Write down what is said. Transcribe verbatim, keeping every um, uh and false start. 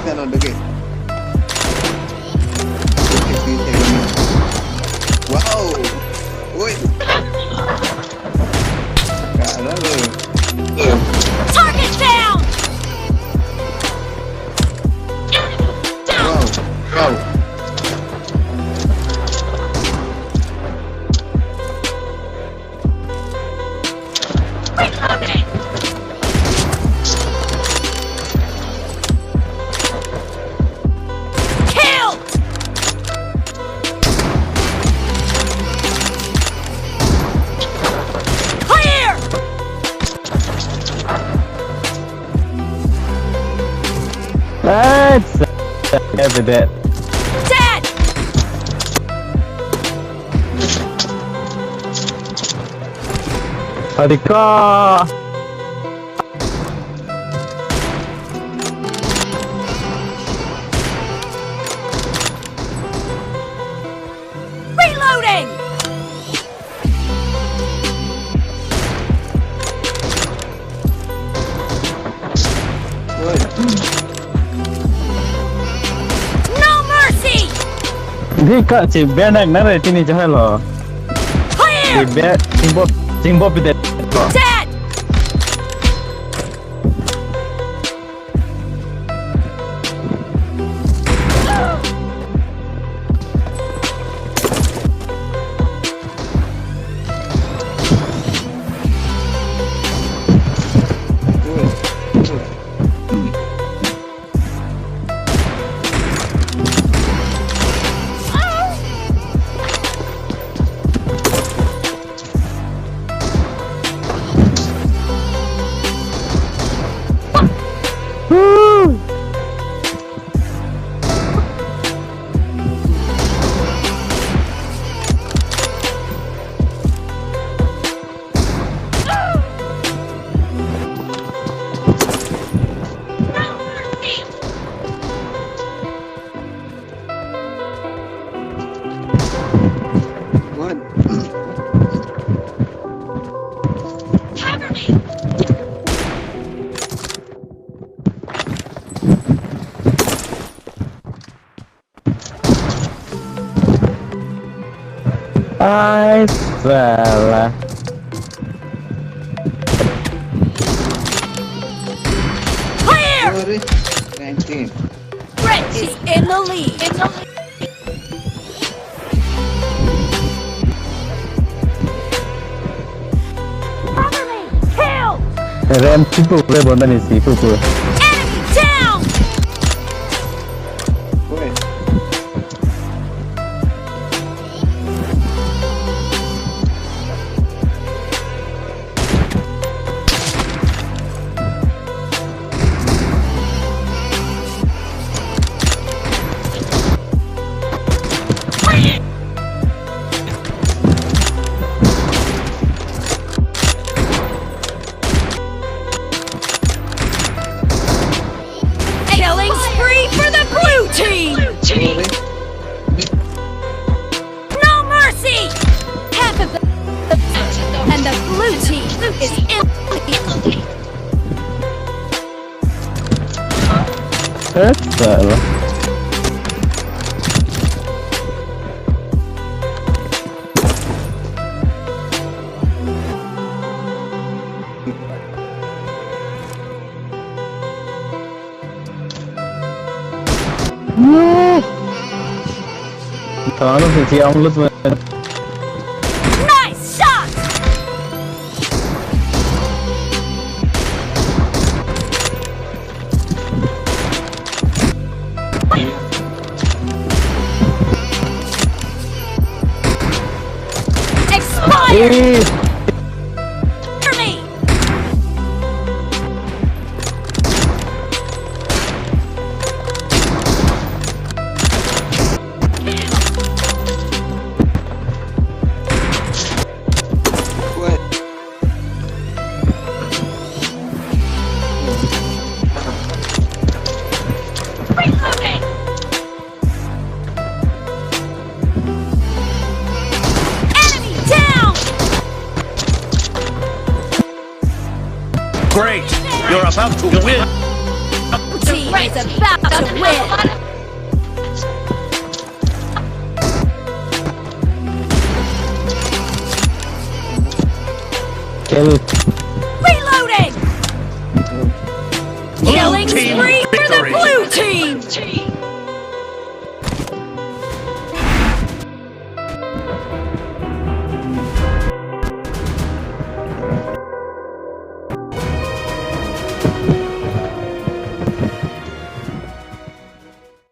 Kan on the game. Wow. Oi. Caralho. Target down! Wow. Wow. Killed! Clear! That's evident. Dead! Adika. Reloading! Oi. No mercy! Di ka si benak nare tini jahai lo. Clear! Si be, singbo, singbo pide. Dead! One. Ai, salah. Clear! Sorry. Nineteen. Red is in the lead. In the lead. Cover me! Kill! Rem si pu pu, bonta ni si pu pu. Enemy down! Oi. Killing spree for the blue team! No mercy! Half of the, and the blue team is in. Eh, salah. Thanos si si amlut men. Nice shot! Expired! Eh. Hear me! Enemy down! Great! You're about to win! Team is about to win. Can Reloading! Killing Team spree for the victory. Blue team!